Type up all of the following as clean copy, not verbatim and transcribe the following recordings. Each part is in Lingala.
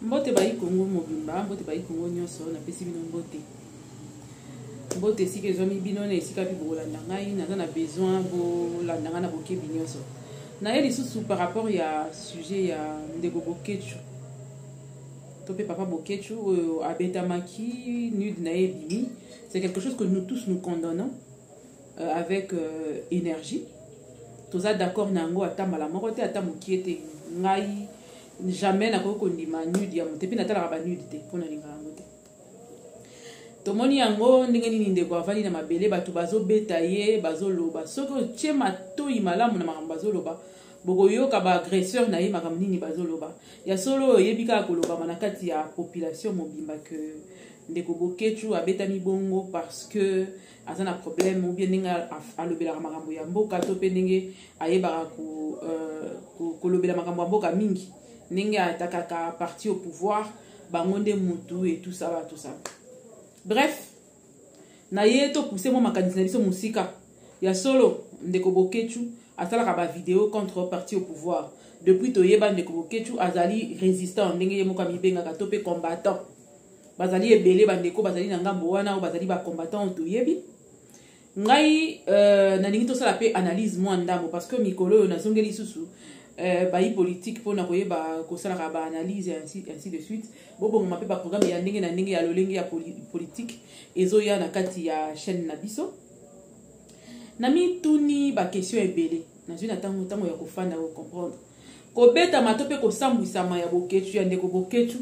Mbote bayi Congo mobimba, mbote bayi Congo nyonso, napesi bino mbote. Mbote esika ezwami bino na esika mpe bokolanda ngai, naza na besoin bolanda ngai na bokebi nyonso. Naye lisusu par rapport ya sujet ya ndeko Boketshu to mpe papa Boketshu oyo abetamaki nude na ye ebimi. C'est quelque chose que nous tous nous condamnons avec énergie. Toza d'accord na yango ata mbala moko te, ata mokie te. Ngai jamais nakoki kondima nude ya moto, epuis natalaka ba nude te mpo nalingaka yango te. Tomoni yango ndenge nini ndeko avandi na mabele, bato bazobeta ye, bazoloba. Soki otie matoi malamu na makambo bazoloba, bokoyoka ba agresseur na ye makambo nini bazoloba. Ya solo oyo oyebi kaka kolobama na kati ya population mobimba ke ndeko Boketshu abetami bongo parce que aza na problème, ou bien ndenge alobelaka makambo ya mboka, to mpe ndenge ayebaka kolobela makambo ya mboka mingi, ndenge atakaka parti au pouvoir, bango nde mutu et tout ça, tout ça. Bref, na ye topousse mwa makanisi na biso mosika. Ya solo, ndeko Boketshu asalaka bavideo contre parti au pouvoir. Depuis toyeba ndeko Boketshu azali résistant, ndenge ye moko amibengaka, to mpe combattant. Bazali ebele bandeko bazali na ngambo wana oyo bazali bacombattant oyo toyebi. Ngai nalingi tosala mpe analyse mwa ndambo, parce que mikolo oyo nazongeli lisusu bayi politique mpona koyeba kosalaka baanalyse, ainsi de suite. Bobongama mpe baprogramme ya ndenge na ndenge ya lolenge ya politique ezoya na kati ya chaîne na biso. Na mituni baquestion ebele, nazwi na ntango ya kofanda kocomprendre kobetama to mpe kosambwisama ya Boketshu, ya ndeko Boketshu.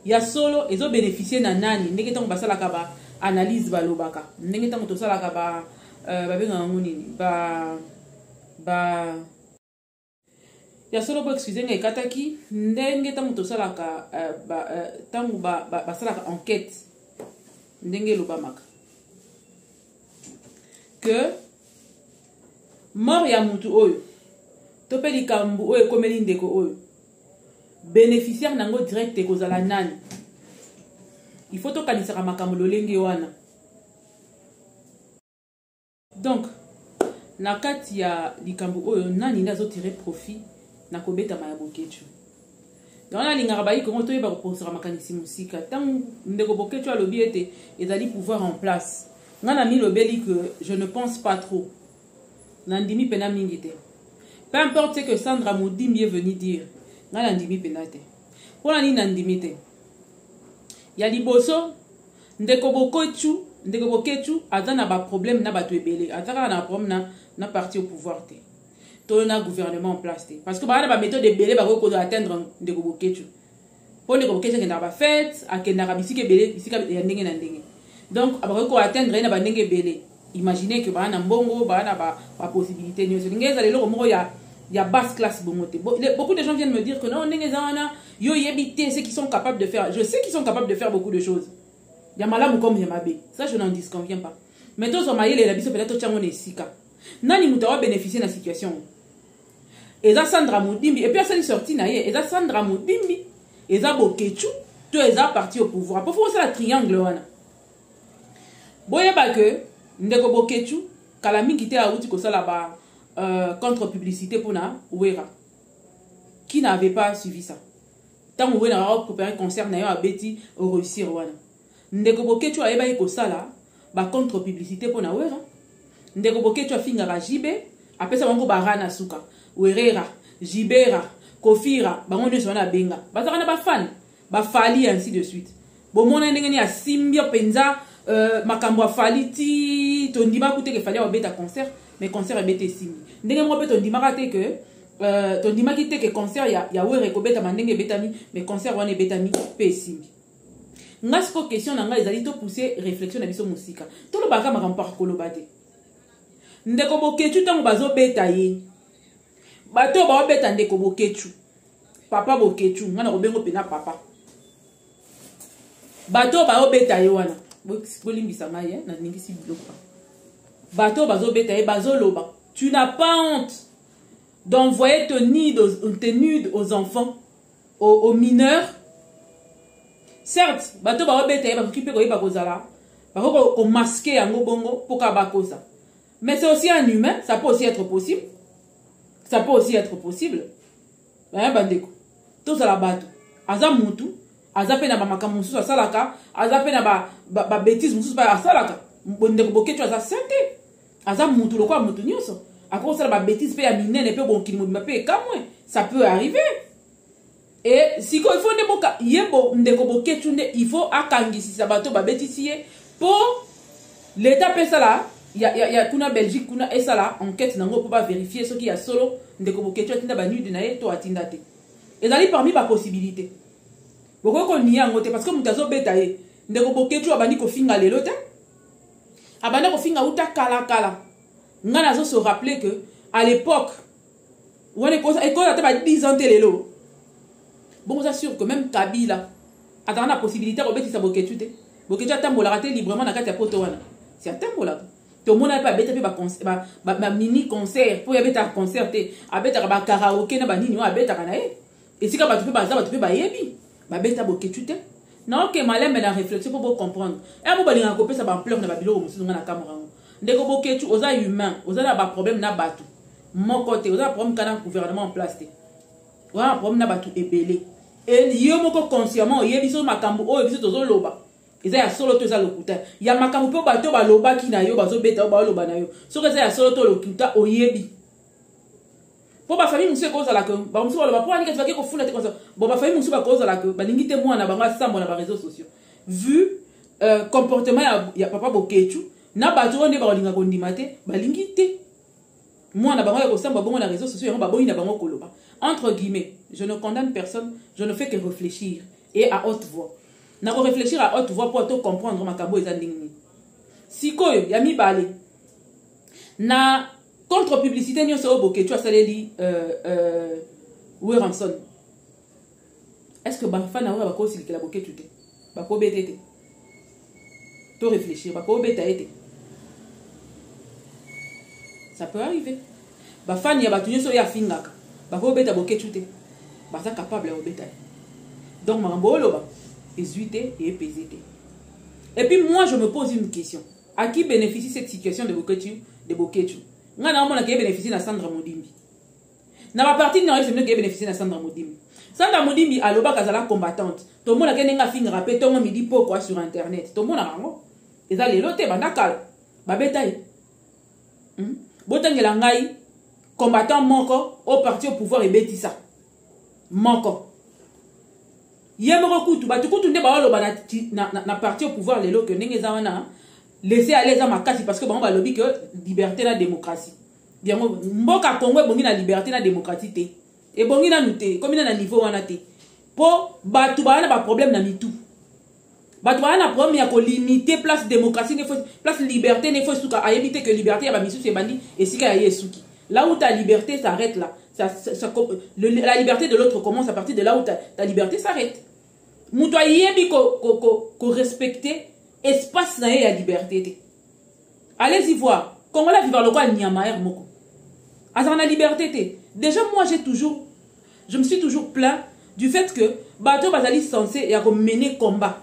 Ya solo, ezobénéficie na nani? Ndenge ntango basalaka ba analyse balobaka, ndenge ntango tosalaka ba babengaka yango nini, ba ya solo, bo excuse nga, ekataki. Ndenge ntango tosalaka ntango basalaka enquête, ndenge elobamaka que mort ya mutu oyo to mpe likambo oyo ekomeli ndeko oyo, bénéficiaire nango direct ekozala nani? Il faut tokanisaka makambo lolenge wana. Donc na kati ya likambo oyo, nani nde azotire profit na kobetama ya Boketshu? Yango nalingaka bayi Kongo toyeba koposaka makanisi mosika. Ntango ndeko Boketshu alobi ete ezali pouvoir en place, ngai na milobeli que je ne pense pas trop, nandimi mpena mingi te. Peu importe ce que Sandra Modimbi est venu dire, ngai nandimi mpena te. Mpona nini nandimi te? Ya liboso, ndeko Boketshu, ndeko Boketshu aza na baproblème na bato ebele. Aza kaka na problème na parti au pouvoir te to na gouvernement en place te, parce que baa na baméthode ebele bakoki koatteindre ndeko Boketshu, mpo ndeko Boketshu akendaka bafete, akendaka bisika ebele, bisika ya ndenge na ndenge. Donc bakoki koatteindre ye na bandenge ebele. Imagine ke baa na mbongo, baa na bapossibilité nyonso. Ndenge ezala eloko moko ya basse classe bongo te. Beaucoup de gens viennent me dire que non, ndenge eza wana, yo yebi te ce qu'ils sont capables de faire. Je sais qu'ils sont capables de faire beaucoup de choses ya malamu comme ya mabe, ça je n'en disconviens pas. Mais tozwa mayele na biso mpenza, totyango na esika. Nani moto awa bénéficie na situation? Eza Sandra Modimbi, et puis asali sortie na ye. Eza Sandra Modimbi, eza Boketshu to eza parti au pouvoir? Po faut kosala triangle wana. Boyeba ke ndeko Boketshu kala mingi te awuti kosala ba contre publicité mpona Wera. Qui n'avait pas suivi ça? Ntango Wera aopréparé concert na yo, abeti oréussir wana, ndeko Boketshu ayebaki kosala bacontre publicité mpona Wera. Ndeko Boketshu afingaka Jibe, apesa bango bara na suka, Werera, Jibera, Kofira, bango nyonso wana abenga bazalaka na bafan bafali, ainsi de suite. Bomona ndenge nini asimbi mpenza makambo afali ti tondimaka te ke Fali abeta concert, mais concert ebeti, esimbi. Ndenge moko mpe tondimaka te ke tondimaki te ke concert ya Wera ekobetama ndenge ebetami, mais concert wana ebetami mpe esimbi. Nga sikoyo question na ngai ezali, topousse réflexion na biso mosika, tolobaka makambo mpaka koloba te. Ndeko Boketshu, ntango bazobeta ye, bato oyo baobeta ndeko Boketshu, papa Boketshu, ngai na kobengo mpena papa, bato oyo baobeta ye wana, bolimbisa ngai, naningisi biloko, bato oyo bazobeta ye bazoloba: "Tu n'as pas honte d'envoyer tes nudes aux enfants, aux mineurs?" Certes, bato baobeta ye bakoki mpe koyeba kozala, bakoki komasquer yango bongo mpo kaka bakosa, mais c'est aussi un humain, ça peut aussi être possible, ça peut aussi être possible. Baya bandeko, tozala bato. Aza mutu, aza mpe na bamakambo mosusu asalaka, aza mpe na babêtises mosusu mpe asalaka. Ndeko Boketshu aza saint te, aza mutu lokola mutu nyonso, akoki kosala babêtises mpe ya minene mpe mokili mobimba mpe ekamwe. Ça peut arriver. E sikoyo il faut nde boka ye bo, ndeko Boketshu nde il faut akangisisa bato babetisi ye, mpo l'État mpe esala ya kuna Belgique kuna, esala enquête nango mpo bavérifier soki ya solo ndeko Boketshu atinda banudes na ye to atinda te. Ezali parmi bapossibilité, bokoki konier yango te, parce que moto azobeta ye, ndeko Boketshu, abandi kofinga lelo te, abandi kofinga uta kalakala. Ngai nazo se rappeler que à l'époque wana, ekoza ata ba 10 ans te lelo bongo, oza sûr que même Kabila azalaka na possibilité ya kobetisa Boketshu te. Boketshu atambolaka te librement na kati ya poto wana? Si, atambolaka. Tomona mpe abeta mpe bamini concert, mpo abetaka concert te, abetaka bakaraoke na banini oyo abetaka na ye, esika bato mpe baza, bato mpe bayebi babeta Boketshu te. Naoke malembe na réflexion mpo bocomprendre mo balingaka kopesa baampleur na babiloko mosusu. Nga na kamera yango, ndeko Boketshu, oza humain, oza na baproblème na bato moko te, oza na problème kaka na gouvernement en place te, oza na problème na bato ebele. E yo moko consciemment oyebi so makambo oyo biso tozoloba eza ya solo to eza lokuta, ya makambo mpe bato balobaki na yo, bazobeta oyo baoloba na yo, soki eza ya solo to lokuta, oyebi. Mpo bafamille mosusu ekozala ke bamosusu baloba mpo anika bake kofunda te. Bon, bafamille mosusu bakozala ke balingi te mwana bango asambwa na baréseaux sociaux, vu comportement ya papa Boketshu na bato oyo nde bakolinga kondima te, balingi te mwana bango ya kosamba bongo na réseaux sociaux. Yango baboyi na bango koloba, entre guillemets. Je ne condamne personne, je ne fais que réfléchir et à haute voix. Nako réfléchir à haute voix mpo to comprendre makambo eza ndenge nini. Sikoyo ya mibale, na contre publicité nyonso oyo Boketshu asaleli Werrason, est ce que bafana oyo bakosilikela Boketshu te, bakobeta te? To réfléchir, bakobeta ye te? Ça peut arriver. Bafani ya bato nyonso oyo afingaka bakobeta Boketshu te? Baza capable ya kobeta ye. Donc makambo oloba ezwi te, eyepese te. Et puis moi, je me pose une question: à qui bénéficie cette situation de Boketshu? De Boketshu, ngai naomonaka ye bénéficie na Sandra Modimbi, na baparti na oyebisa bino ke ye bénéficie na Sandra Modimbi. Sandra Modimbi alobaka azala combattante, tomonaka ndenge afingaka mpe ntongo, midi, pokwa sur internet, tomonaka yango. Eza lelo te, banda kala babeta ye. Botangela ngai combattant moko au parti au pouvoir ebetisa moko. Ye moko kutu, bato kutu nde baoloba na parti au pouvoir lelo ke ndenge eza wana, laisser aller eza makasi, parce que bango balobi ke liberté na démocratie. Yango mboka Congo ebongi na liberté na démocratie te, ebongi nanu te, ekomi na niveau wana te, mpo bato baa na baproblème na mitu, bato baa na problème ya kolimiter place démocratie ne place liberté ne fo esuka. Ayebi te ke liberté ya bamisusu ebandi esika ya ye esuki. Là où ta liberté s'arrête là, ça, la liberté de l'autre commence à partir de là où ta liberté s'arrête. Moto ayebi korespecter ko, ko espace na ye ya liberté te. Allez-y voir, Congolais vivre lokola nyama ere moko, azala na liberté te. Déjà moi, j'ai toujours je me suis toujours plaint du fait que bato bazali censé ya komener combat,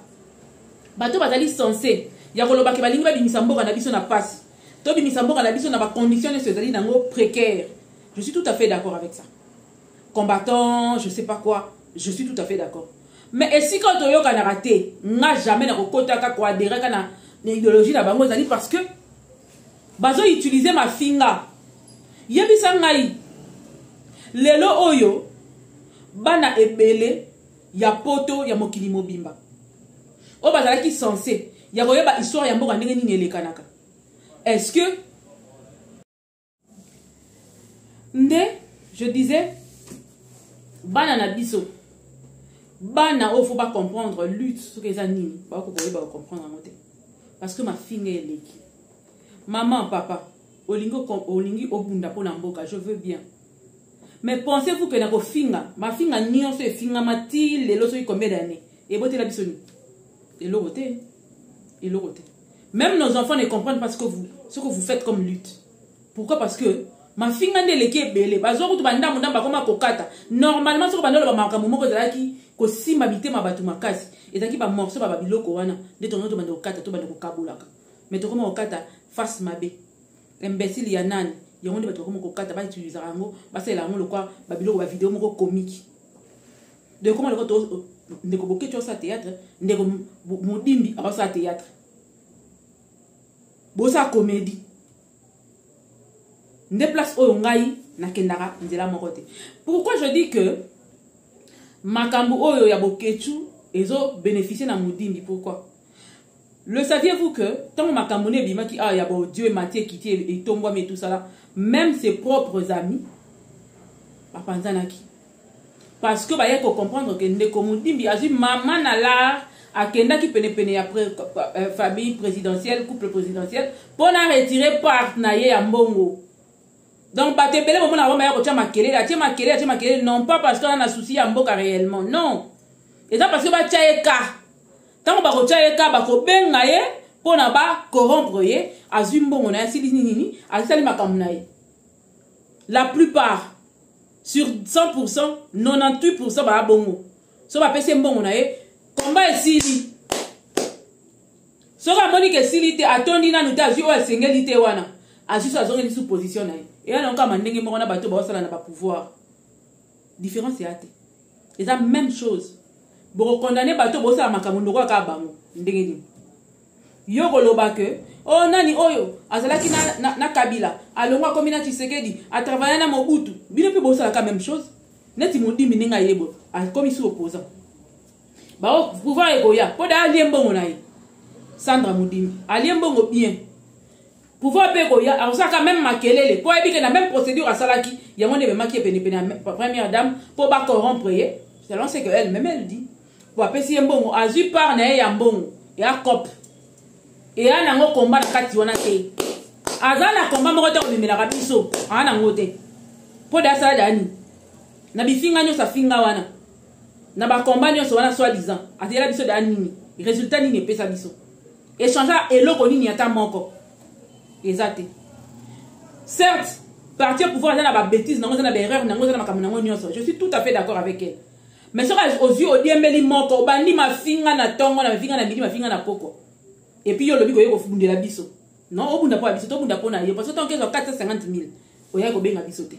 bato bazali censé ya kolobaki balingi babimisa mboka na biso na pasi, tobimisa mboka na biso na bacondition nyonso ezali nango précaire. Je suis tout à fait d'accord avec ça, combattant, je sais pas quoi, je suis tout à fait d'accord. Mais esika oyo toyokanaka te, nga jamais nakokotaka koadhérer na idéologie na bango, ezali parce que bazoutiliser mafinga. Yebisa ngai, lelo oyo bana ebele ya poto, ya mokili mobimba, oyo bazalaki censé ya koyeba histoire ya mboka ndenge nini elekanaka, est-ce que nde je disais, bana na biso, bana oyo faut bacomprendre lutte soki eza nini, bakoki koyeba kocomprendre yango te, parce que mafinga eleki. Maman, papa, olingi, olingi obunda mpo na mboka, je veux bien, mais pensez-vous que na kofinga, mafinga nyonso efingama ti lelo, soki combien d'année, ebotela biso nini? Eloko te, eloko te. Même nos enfants ne comprennent pas ce que vous faites comme lutte. Pourquoi? Parce que mafinga nde eleki ebele. Bazwa kutu bandambo ndambo, bakoma kokata. Normalement soki banda oloba makambo moko ezalaki kosimba mitema bato makasi, ezalaki bamorceau ba babiloko wana nde tongo tobanda kokata, tobanda kokabolaka. Mais tokoma kokata face mabe, imbécile ya nani, yango nde bato bakoma kokata, bautilisaka yango, basalela yango lokwa babiloko, bavideo moko comique. Donc koma lokwa Ndeko Boketshu aosala théâtre, ndeko Modimbi aosala théâtre, bosala comédie nde place oyo ngai nakendaka nzela moko te. Pourquoi je dis que makambo oyo ya Boketshu ezo bénéficier na Modimbi? Pourquoi? Le saviez-vous que ntango makambo ne ebimaki awa ya baaudio, emati, ekiti, etombwami et tout ça là, même ses propres amis bapanzanaki, parce que bayaki kocomprendre que ndeko Modimbi azwi mama na lar, akendaki penepene ya famille présidentielle, couple présidentiel, mpo na retirer part na ye ya mbongo. Donc bato ebele bomona bango baya kotia makelele, atie makelele, atie makelele, non pas parce que aza na souci ya mboka réellement, non, eza parce que batia ye ka. Ntango bakotia ye ka, bakobenga ye mpo na bacorrompre ye, azwi mbongo na ye, asili nini, asali makambo na ye. La plupart, sur 100%, 98% baya bongo. So bapesi ye mbongo na ye, komba esili. Soki amoni ke esili te, atondi nanu te, azwi oyo asengeli te wana, azwi so, azongeli su position na ye. Eya nango kama ndenge moko na bato baosala na bapouvoir. Différence eya te, eza même chose. Bokokondane bato bosala makambo ndoko kaka bango. Ndenge nini yo koloba ke o oh, nani oyo azalaki na Kabila, alongwa, akomi na Tshisekedi, atravailla na Mobutu? Bino mpe bosalaka même chose. Neti Modimi, ndenge ayebo akomi si opposant, bao pouvoir ekoya mpo da alie mbongo na ye. Sandra Modimi alie mbongo bien, pouvoir mpe ekoya, akosalaka même makelele mpo ayebi ke na même procédure asalaki yango nde ememaki ye penepene ya première dame mpo bacorrompre ye, selon ce que elle même elle dit, po apesi ye mbongo, azwi part na ye ya mbongo ya cop. Eya nango komba na kati wana te, aza na komba moko te komemelaka biso, aa nango te, mpo de asala dani na bifinga nyonso afinga wana, na bakomba nyonso wana soi disant ateyela biso da nini? Résultat nini epesa biso? Échange eloko nini? Ata moko eza te. Certes, parti au pouvoir eza na babêtise nango, eza na baerreur nango, eza na makambo nango nyonso, je suis tout à fait d'accord avec elle. Mais soki ozwi, odiembeli moko, obandi mafinga na ntongo, na mafinga na midi, mafinga na poko, et puis yo olobi koye kofundela biso, non, obunda mpo ya biso, tobunda mpo na yo, parce que ntango kezwa 450 000, oyaki kobenga biso te.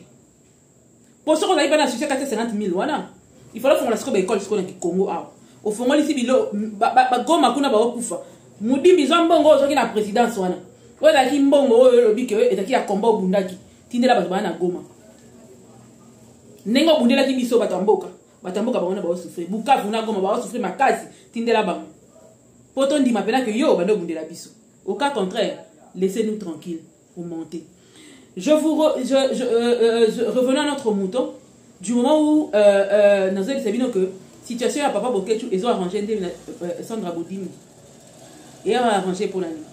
Mpo soki ozali mpe na succès, 450 000 wana, il fallait ofongola sikoyo baekole sikoyo na Kikongo awa, ofongolisi bilo bagoma kuna baokufa. Modimbi, zwa mbongo oyo ozwaki na présidence wana, oyo ezalaki mbongo oyo olobi ke ezalaki ya komba obundaki, tindela bato baa na Goma ndenge obundelaki biso bato ya mboka. Bato ya mboka bango na baosouffrir, Bukavu na Goma baosouffrir makasi, tindela bango mpo tondima mpena ke yo obandi obundela biso. Au cas contraire, laissez-nous tranquille pour monter. Je vous re, je, je, je, revenons à notre mouton. Du moment où nazoyebisa bino que situation ya papa Boketshu ezo arrange nde Sandra Bodimi eya arrange. Mpona nini?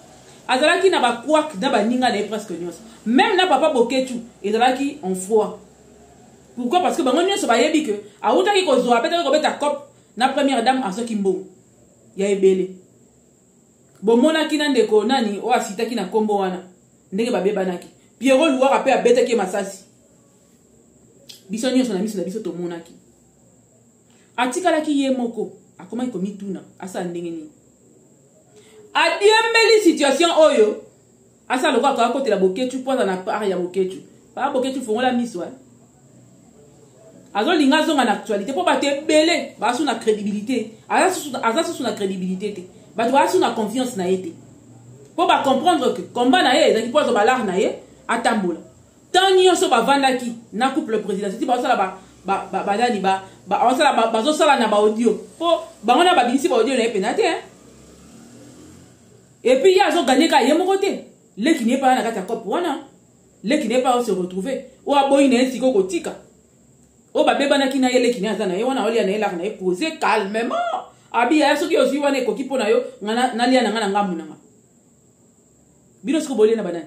Azalaki na bakwak na baninga na ye presque nyonso, même na papa Boketshu ezalaki en froid. Pourquoi? Parce que bango nyonso bayebi ke awutaki kozwa, apetaki kobeta cop na première dame, azwaki mbongo ya ebele. Bomonaki na ndeko nani oyo asitaki na nkombo wana, ndenge babebanaki. Piero Luwaka mpe abetaki ye masasi, biso nyonso na miso na biso tomonaki. Atikalaki ye moko, akomaki komituna asala ndenge nini. Adiembeli situation oyo, asala lokola akoka kotela Boketshu mpo aza na part ya Boketshu. Paa Boketshu, fongola miso. Azolinga azonga na actualité mpo bato ebele baza na crédibilité, aza susu na crédibilité te, bato baza su na confiance na ye te, mpo bacomprendre que combat na ye ezalaki mpo azwa balare na ye, atambola. Tant nyonso bavandaki na couple présidentiel ti bazosala banani, bazosala na baaudio, mpo bango na babimisi baaudio na ye mpena te. Et puis ye azoganye kaka ye moko te, leki na ye mpe na kati ya cope wana, leki na ye mpe aose retrouve oyo aboyi na ye sikoyo kotika oyo babebanaki na ye. Leki na ye aza na ye wana, olia na ye laka na ye pose calmement. Abi yaya, soki ozwi wana ekoki mpo na yo, nga nalia na nga na ngambu na nga. Bino sikoyo bolia na banani?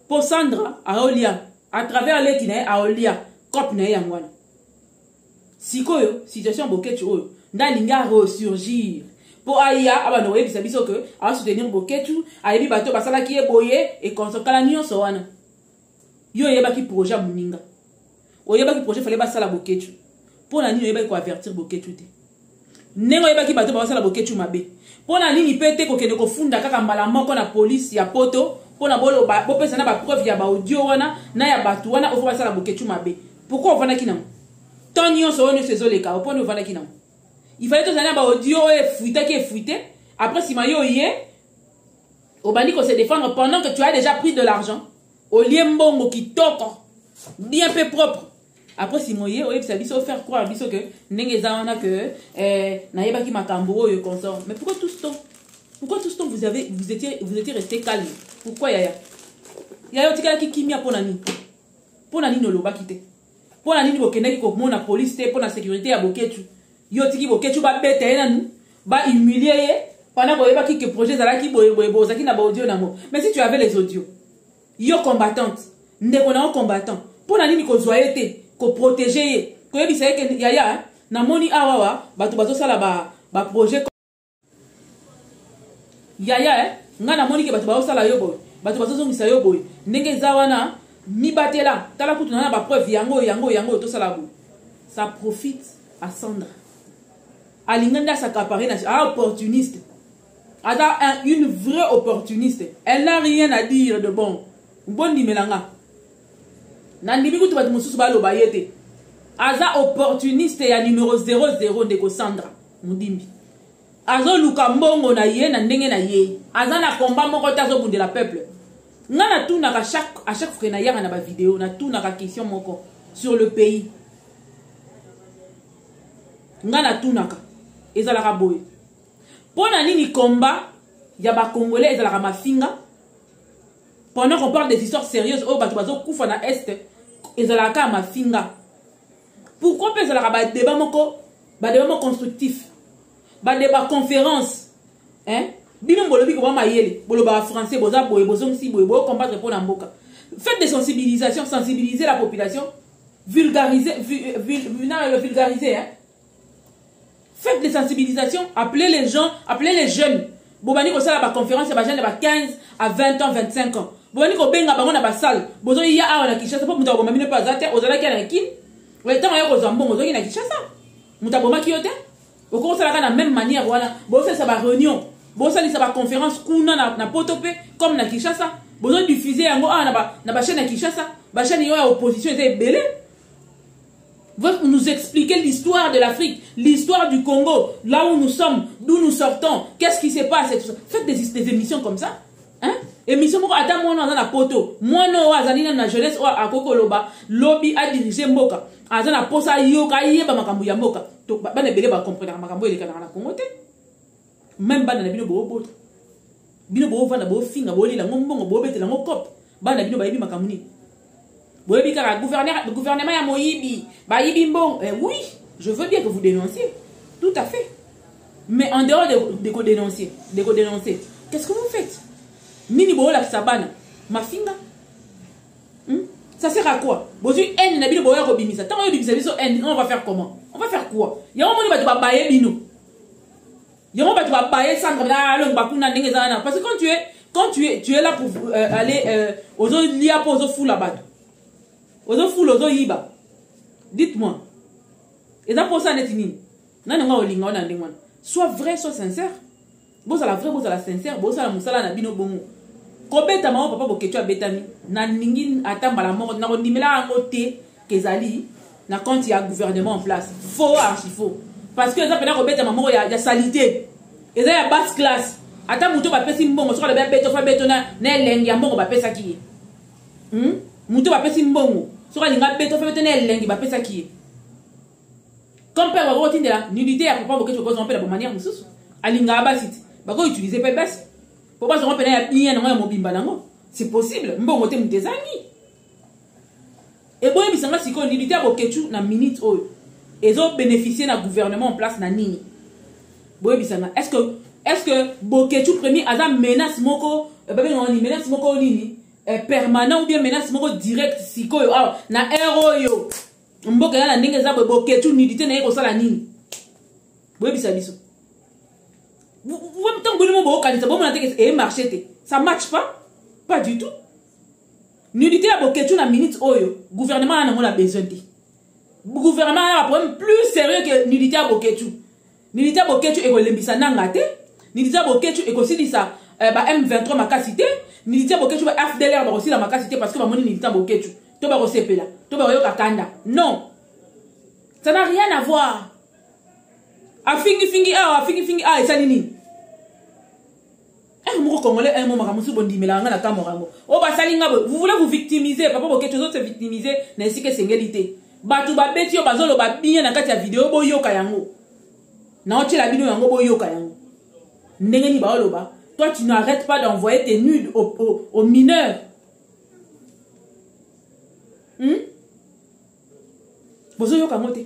Mpo Sandra aolia à travers leki na ye, aolia cope na ye yango wana. Sikoyo situation Boketshu oyo nde alingi aresurgir mpo aya abanda koyebisa biso ke asoutenir Boketshu, ayebi bato basalaki ye boye, ekonsokala nyonso wana. Yo oyebaki projet ya moninga, oyebaki projet fale basala Boketshu, mpo na nini oyebaki koavertir Boketshu te? Ndenge oyebaki bato basala Boketshu mabe, mpo na nini mpe te kokende kofunda kaka mbala moko na polisi ya Poto, mpona boloba, bopesa na bapreuve ya baaudio wana na ya bato wana ofo basala Boketshu mabe? Pourquoi ovandaki nango? Temps nyonso oyo nyonso ezoleka, oponi ovandaki nango. Il fallait tozala na baaudio oyo efuitaki efuite. Après nsima yo ye obandi ko se défendre pendant que tu as déjà pris de l'argent, olie mbongo kitoko bien mpe propre. Après nsima oye oyebisa biso, faire croire biso que ndenge eza wana que nayebaki makambo oyo consort. Mais pourquoi tout ce temps, pourquoi tout ce temps vous étiez resté calme? Pourquoi, yaya? Yaya, otikalaki kimia mpo na nini? Mpo na nini olobaki te? Mpo na nini bokendaki komona police te mpo na sécurité ya Boketu? Yo otiki Boketu, babeta ye nanu, bahumilie ye, pendant koyebaki ke projet ezalaki boye boye boye, ozalaki na baaudio nango. Mais si tu avais les audios, yo combattante, ndeko na yo combattant, mpo na nini kozwa ye te, koprotege ye, koyebisa ye ke yaya, namoni awawa bato bazosala baprojet ba yaya, ngai namoni ke bato bazosala yo boye, bato bazozongisa yo boye, ndenge eza wana, mibatela, tala kutu na bapreuve yango yango yango oyo tosala boye. Ça profite à Sandra. Alinga nde as'accaparer na ah, opportuniste. Aza une vraie opportuniste, elle n'a rien à dire de bon. Bondimela nga, nandimi kutu bato mosusu baloba ye te. Aza opportuniste ya numéro 00. Ndeko Sandra Modimbi azoluka mbongo na ye na ndenge na ye. Aza na komba moko te, azobundela peuple. Nga natunaka à chaque fois nayaka na bavideo, natunaka question moko sur le pays. Nga natunaka, ezalaka boye: mpo na nini komba ya bacongolais ezalaka mafinga pendant qu'on parle des histoires sérieuses oyo bato bazokufa na Est? Ezalaka kaka mafinga. Pourquoi? Mpe ezalaka badébat moko, badébat moko constructif, badébat, conférence, hein? Bino bolobi koba mayele, bolobaka français, boza boye, bozongisi boye, bocombattre mpo na mboka. Faites des sensibilisations, sensibiliser la population, vulgariser, non, vulgariser, hein? Faites des sensibilisations, appelez les gens, appelez les jeunes. Bobandi kosala baconférence ya bajeune ya ba 15 à 20 ans, 25 ans. Bobandi kobenga bango na basale. Bozoya awa na Kinshasa mpo moto akoboma bino mpe aza te. Ozalaki na Kini ntango ya kozwa mbongo, ozalaki na Kinshasa, moto abomaki yo te. Okokosalaka na même manière wana, bosalisa baréunion, bosalisa baconférence kuna na Poto mpe comme na Kinshasa, bozodiffuse yango awa na bachaîne ya Kinshasa. Bachaîne oyo ya opposition eza ebele. Vous nous expliquer l'histoire de l'Afrique, l'histoire du Congo, là où nous sommes, d'où nous sortons, qu'est-ce qui se passe et tout ça. Faites des émissions comme ça. Hein? Émission moko ata mwana aza na Poto, mwana oyo azali nanu na jeunesse, oyo akoki koloba lobi adirige mboka, aza na posa ayoka, ayeba makambo ya mboka. Bana ebele bakomprenaka makambo elekanaka na Congo te. Même bana na bino boobota, bino boovanda, boofinga, boolela yango mbongo, boobetela yango cope. Bana bino bayebi makambo nini? Boyebi kaka gouvernement ya moyibi, bayibi mbongo. Oui, je veux bien que vous dénonciez, tout à fait, mais en dehors de kodénoncer, qu'est-ce que vous faites? Nini boolakisa bana? Mafinga, Ça sert à quoi? Bozwi haine na bino, boya kobimisa. Ntango oyo obimisa biso haine, on va faire comment? On va faire quoi? Yango moni bato babaye bino, yango bato babaye Sandra, alongba kuna ndenge eza wana. Parce que quand tu es là pour aller ozolia mpo ozofula bato, ozofula, ozoyiba, dites-moi, eza mposa neti nini? Nani ngo olinga wana ndenge wana? Soit vrai, soit sincère. Bozala vrai, bozala sincère, bozala mosala na bino bongo. Kobetama oyo papa Boketu abetami, nalingi ata mbala moko nakondimela yango te kezali na compte ya gouvernement en place. Faux, archi faux, parce que eza mpena kobetama moko ya salité, eza ya basse classe. Ata moto bapesi mbongo, soki alobi abeto, fa beto na elengi ya mbongo bapesaki ye, Moto bapesi mbongo, soki alingi abeto, fa beto na elengi bapesaki ye. Comme mpe bakotindela nudité ya papa Boketu, bakozwa mpe na bomanière mosusu. Alingaka basi te, bakoutilize mpe basi po bazwango mpena ya bien nango, ya mobimba nango. C'est possible. Mbongo te, moto ezangi. Eboyebisanga sikoyo, nudité ya Boketu na minute oyo ezobénéficie na gouvernement en place na nini? Boyebisanga, est ce que Boketu premier aza menace moko, babengaka nini, menace moko nini, permanent ou bien menace moko direct? Sikoyo awa na heure oyo mboka eza na ndenge eza boye, Boketu nudité na ye kosala nini? Boyebisa biso. Ntango bino mo bokokanisa, bomona te emarché te, ça marche pas, pas du tout. Nudité ya Boketu na minute oyo, gouvernement wana nango na besoin te. Gouvernement wana baproblème plus sérieux que nudité ya Boketu. Nudité ya Boketu ekolembisa nanga te. Nudité ya Boketu ekosilisa ba M23 makasi te. Nudité ya Boketu, ba FDLR bakosila makasi te parce que bamoni nudité ya Boketu, to bakosepela, to bakoyoka kanda. Non. Ça n'a rien à voir. Afingi fingi awa, afingi fingi awa, esali nini? Un moko congolais, un mot makambo mosusu bondimelaka nga na kamora yango oyo basali nga boye. Vous voulez vous victimiser. Papa Boketshu, ozo se victimiser na esika esengeli te. Bato babeti yo, bazoloba bien na kati ya video. Boyoka yango, naotiela bino yango, boyoka yango ndenge nini baoloba. Toi, tu n'arrêtes pas d'envoyer tes nudes aux mineurs, Bozoyoka yango te.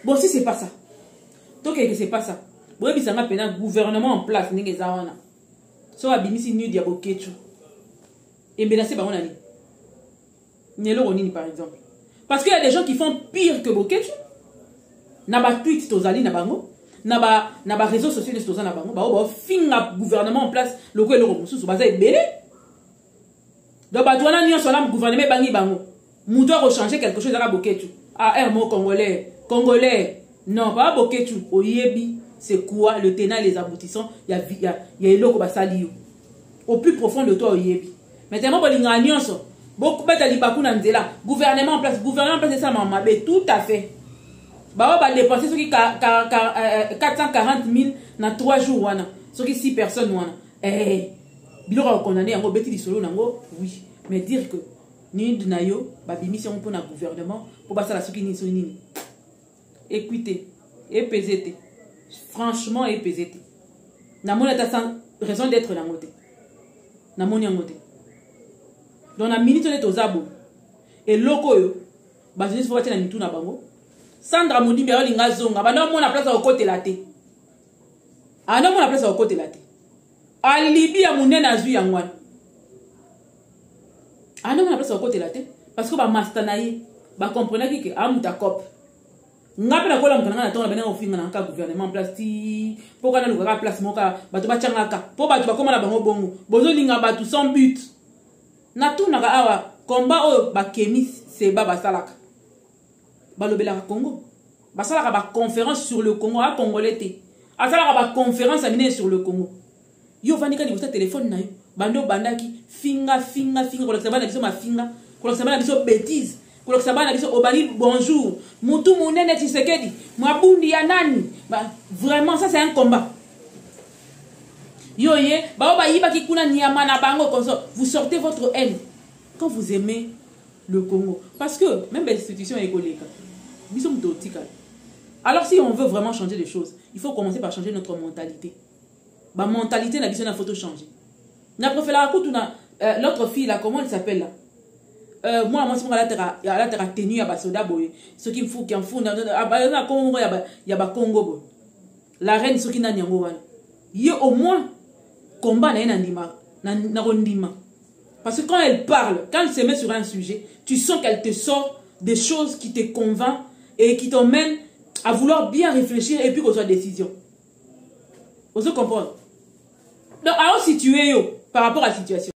Bon, si c'est pas ça, tokeke, c'est pas ça. Boyebisanga mpena gouvernement en place ndenge eza wana, so abimisi nude ya Boketshu, emenace bango na nini, ni eloko nini, par exemple? Parce qu'il y a des gens qui font pire que Boketshu na batweet. Tozali na bango na baréseaux sociaux nyonso, toza na bango bao baofinga gouvernement en place loko eloko mosusu. Baza ebele. Donc bato wana nyonso wana, gouvernement ebangi bango. Moto akochange quelque chose ezaka Boketshu. Ah, mot congolais, congolais, non papa Boketshu, oyebi c'est quoi le tenant et les aboutissants ya eloko basali yo. Au plus profond de toi, oyebi. Mais tellement bolingaka nyonso, bokobeta libaku na nzela. Gouvernement en place, gouvernement en place esalama mabe, tout à fait. Bao badépense soki 440 000 na 3 jours wana, soki 6 personnes wana, biloko ya kokondane yango, obeti lisolo nango, oui. Mais dire que nude na yo babimisi yango mpona gouvernement mpo basala soki nini, soki nini, ekui te, epese te. Franchement, epese te. Namoni ata sans raison d'être nango te, namoni yango te. Donc na minute nde toza boye, eloko oyo bato nyonso fo batia na mitu na bango: Sandra Modimbi ayolinga azonga, banda omona place ya kokotela te, anda omona place ya kokotela te. Alibi ya monene azwi yango wana, anda omona place ya kokotela te, parce que bamaster na ye bacomprenaki ke amuta cope. Nga mpe nakolamuka na ngai na ntongo na bendanga kofinga na kaka gouvernement en place ti mpo kana lukaka place moko bato batiangaka mpo bato bakóma na bango bongo. Bozolinga bato sans but. Natunaka awa, komba oyo bakemi seba basalaka, balobelaka Congo, basalaka baconférence sur le Congo. Acongolais te asalaka baconférence ya minene sur le Congo. Yo ovandika liboso ya telefone na yo, bandi obandaki finga, finga, finga, kolakisa bana biso mafinga, kolakisa bana biso bétise, kolakisa bana biso. Obali bonjour mutu monene Tshisekedi, mabundi ya nani. Ba, vraiment, ça c'est un combat. Yo ye bao bayibaki kuna nyama na bango konso. Vous sortez votre haine quand vous aimez le Congo, parce que même l'institution ekoleka biso moto otikala. Alors si on veut vraiment changer les choses, il faut commencer par changer notre mentalité. Bamentalité na biso na faut changer. Na préféraka kutu na l'autre fille là, comment elle s'appelle là, mwana mwasi moko alataka tenue ya basoda boye, soki mfuki ya mfunda na kombo moko ya bakongo boye, la reine soki nani yango wana. Ye au moins combat na ye na ndima, na kondima, parce que quand elle parle, quand elle se met sur un sujet, tu sens qu'elle te sort des choses qui te convainc et qui t'emmènent à vouloir bien réfléchir et puis qu'on soit décision. Ozo comprendre? Donc aositue yo par rapport à la situation.